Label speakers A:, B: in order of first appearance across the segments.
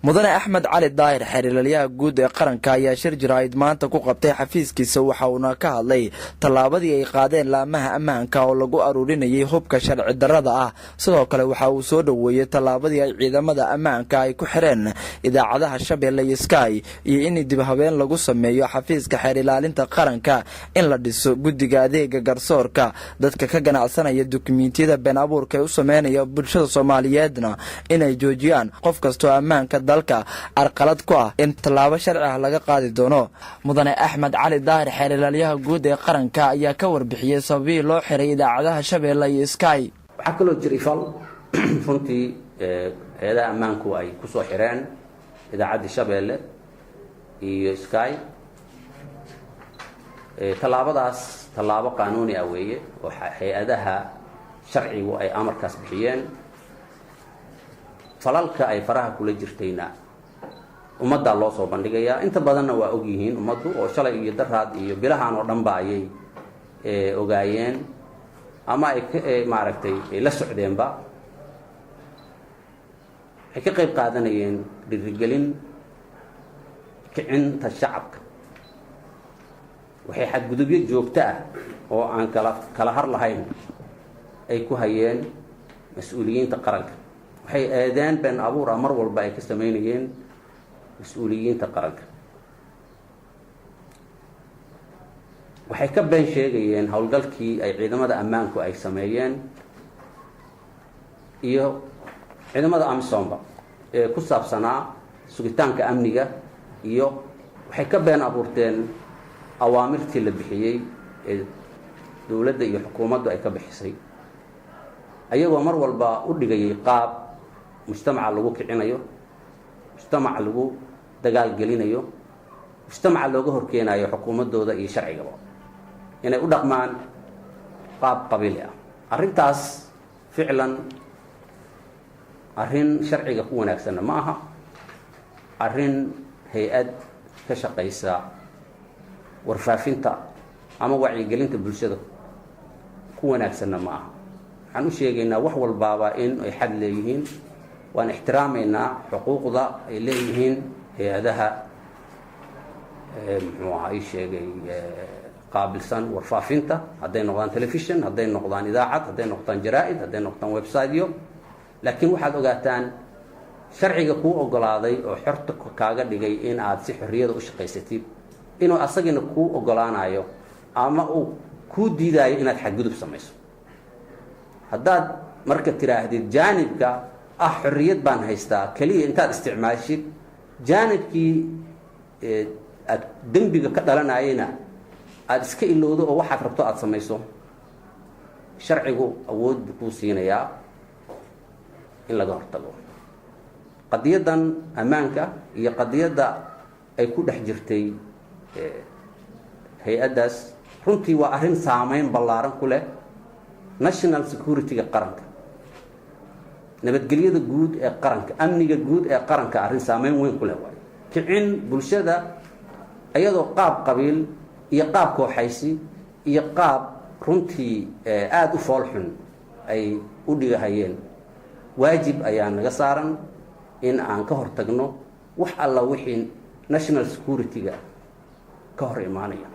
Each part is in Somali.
A: Mudane Axmed Cali Daahir, xeer ilaaliyaha guud ee qaranka, ayaa shir jaraa'id maanta ku qabtay xafiiskiisa. Waxa uuna ka hadlay tallaabadii ay qaadeen laamaha ammaanka oo lagu aruurinayay hubka sharci darrada ah. Sidoo kale waxa uu soo dhoweeyey tallaabadii ay ciidamada ammaanka ay ku xireen idaacadaha Shabeelle iyo Sky, iyo in dib habeen lagu sameeyo xafiiska xeer ilaalinta qaranka, in la dhiso guddiga adeega garsoorka, dadka ka ganacsanaya dukumiintiyada been abuurka ee u sameynaya bulshada Soomaaliyeedna inay joojiyaan, qof kastoo ammaanka dalka carqalad ku ah in tallaabo sharci ah laga qaadi doono. Mudane Axmed Cali Daahir, xeer ilaalyaha guud ee qaranka, ayaa ka warbixiyey sababihii loo xiray idaacadaha Shabeelle iyo Sky.
B: Waxaa kaloo jiray fal runtii hay-adaha ammaanku ay kusoo xireen idaacaddii Shabeelle iyo Sky. Tallaabadaas tallaabo qaanuuni ah weeye oo hay-adaha sharcigu ay amarkaas bixiyeen. Falalka ay faraha kula jirtayna ummaddaa loo soo bandhigayaa. Inta badanna waa og yihiin ummaddu, oo shalay iyo daraad iyo bilahan oo dhan ba ayay ogaayeen ama ay maaragtay ay la socdeenba. Waxay ka qayb qaadanayeen dhiirigelin kicinta shacabka. Waxay xadgudubyo joogto ah oo aan kala kala har lahayn ay ku hayeen mas-uuliyiinta qaranka. Waxay eedeen been abuur ah mar walba ay ka sameynayeen mas-uuliyiinta qaranka. Waxay ka been sheegayeen howlgalkii ay ciidamada ammaanku ay sameeyeen iyo ciidamada AMISOMba ee ku saabsanaa sugitaanka amniga, iyo waxay ka been abuurteen awaamirtii la bixiyey ee dowladda iyo xukuumaddu ay ka bixisay, ayagoo mar walba u dhigayay qaab mujtamaca lagu kicinayo, mujtamaca lagu dagaalgelinayo, mujtamaca looga horkeenayo xukuumaddooda iyo sharcigaba, inay u dhaqmaan qaab qabiili ah. Arrintaas ficlan arrin sharciga ku wanaagsanna ma aha, arrin hay-ad ka shaqaysa warfaafinta ama wacyigelinta bulshada ku wanaagsanna ma aha. Waxaan u sheegaynaa wax walbaaba in ay xad leeyihiin. Waan ixtiraamaynaa xuquuqda ay leeyihiin hay-adaha, muxuu ahaa, ii sheegay, qaabilsan warfaafinta, hadday noqdaan telefishon, hadday noqdaan idaacad, hadday noqdaan jaraa-id, hadday noqdaan website-yo. Laakiin waxaad ogaataan sharciga kuu ogolaaday oo xorta kaaga dhigay in aad si xorriyada u shaqaysatid inuu asagina kuu ogolaanayo ama uu kuu diidaayo inaad xadgudub samayso. Haddaad marka tiraahdid jaanibka ah xorriyad baan haystaa keliya, intaad isticmaashid jaanibkii aad dembiga ka dhalanayena aada iska ilowdo oo waxaad rabto aada samayso, sharcigu awood buu kuu siinayaa in laga hortago. Qadiyaddan ammaanka iyo qadiyadda ay ku dhex jirtay hay-addaas runtii waa arrin saameyn ballaaran ku leh national security-ga qaranka, nabadgelyada guud ee qaranka, amniga guud ee qaranka. Arrin saameyn weyn ku leh waayo kicin bulshada iyadoo qaab qabiil iyo qaab kooxaysi iyo qaab runtii aada u fool xun ay u dhigahayeen. Waajib ayaa naga saaran in aan ka hortagno wax alla wixii national security-ga ka hor imaanaya.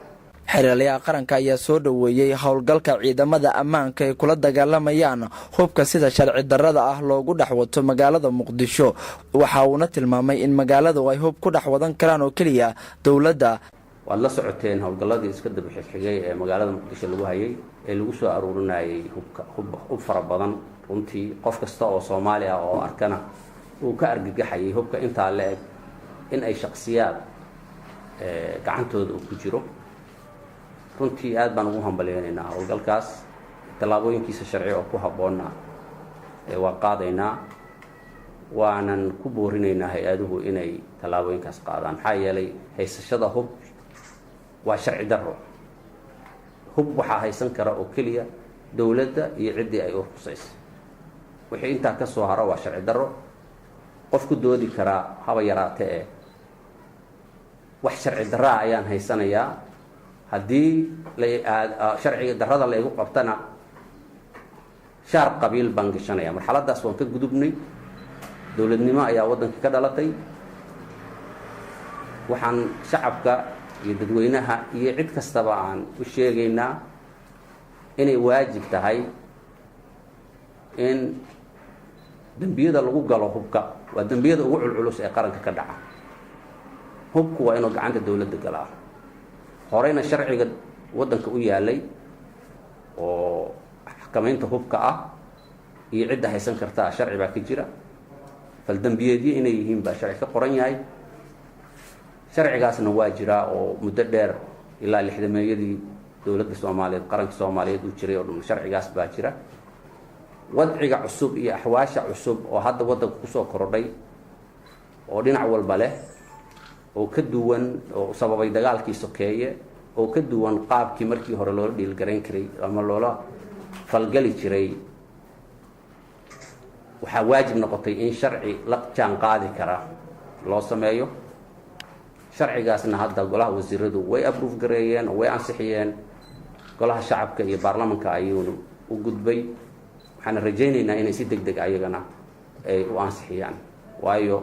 A: Xeer ilaaliyaha qaranka ayaa soo dhoweeyey howlgalka ciidamada ammaanka ay kula dagaalamayaan hubka sida sharci darrada ah loogu dhex wato magaalada Muqdisho. Waxa uuna tilmaamay in magaaladu ay hub ku dhex wadan karaan oo keliya dowladda.
B: Waad la socoteen howlgalladii iska daba xigxigay ee magaalada Muqdisho lagu hayay ee lagu soo aruurinayay hubka, hub fara badan. Runtii qof kasta oo Soomaali ah oo arkana uu ka argagaxayay hubka intaa la eg in ay shaksiyaad gacantooda uu ku jiro. Runtii aad baan ugu hambalyeynaynaa howlgalkaas. Tallaabooyinkiisa sharci oo ku habboonna waan qaadaynaa, waanan ku boorinaynaa hay-aduhu inay tallaabooyinkaas qaadaan. Maxaa yeelay, haysashada hub waa sharci darro. Hub waxaa haysan kara oo keliya dowladda iyo ciddii ay u khusaysa. Wixii intaa ka soo haro waa sharci darro. Qof ku doodi karaa haba yaraate ee wax sharci darraa ayaan haysanayaa, haddii la sharciga darrada la igu qabtana shaar qabiil baan gashanaya, marxaladdaas waan ka gudubnay. Dowladnimo ayaa waddanka ka dhalatay. Waxaan shacabka iyo dadweynaha iyo cid kastaba aan u sheegaynaa inay waajib tahay in dembiyada lagu galo hubka waa dembiyada ugu culculus ee qaranka ka dhaca. Hubku waa inuu gacanta dowladda galaa. Horeyna sharciga waddanka u yaalay oo xakamaynta hubka ah iyo cidda haysan kartaa sharci baa ka jira. Faldembiyeedyo inay yihiin baa sharci ka qoran yahay. Sharcigaasna waa jiraa oo muddo dheer, ilaa 60-meeyadii dowladda Soomaaliyeed, qaranka Soomaaliyeed uu jiray oo dhan, sharcigaas baa jira. Wadciga cusub iyo axwaasha cusub oo hadda waddanka kusoo korodhay oo dhinac walba leh, oo ka duwan, oo sababay dagaalkii sokeeye, oo ka duwan qaabkii markii hore loola dhiilgarayn karay ama loola falgali jiray, waxaa waajib noqotay in sharci la jaan qaadi kara loo sameeyo. Sharcigaasna hadda golaha wasiiradu way approve gareeyeen oo way ansixiyeen. Golaha shacabka iyo baarlamanka ayuuna u gudbay. Waxaana rajaynaynaa inay si deg deg ayagana ay u ansixiyaan, waayo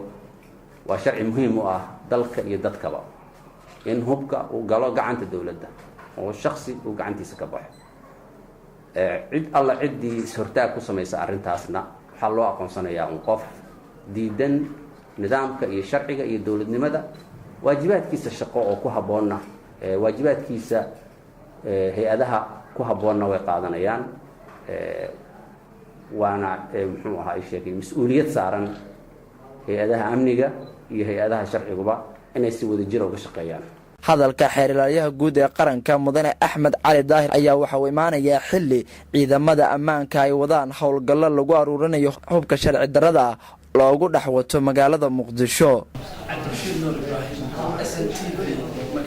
B: waa sharci muhiim u ah dalka iyo dadkaba in hubka uu galo gacanta dowladda oo shaksi uu gacantiisa ka baxo. Cid alla ciddii is-hortaag ku samaysa arrintaasna waxaa loo aqoonsanayaa un qof diidan nidaamka iyo sharciga iyo dowladnimada. Waajibaadkiisa shaqo oo ku habboonna, waajibaadkiisa hay-adaha ku habboonna way qaadanayaan. Waana, muxuu ahaa, ay sheegay mas-uuliyad saaran hay-adaha amniga iyo hay-adaha sharciguba inay si wada jira uga shaqeeyaan.
A: Hadalka xeerilaalyaha guud ee qaranka, Mudane Axmed Cali Daahir, ayaa waxa uu imaanayaa xilli ciidamada ammaanka ay wadaan howlgallo lagu aruurinayo hubka sharci darrada ah loogu dhex wato magaalada Muqdisho.
C: Cabdirashiid Nuur Ibraahim, SNTV, magaalada.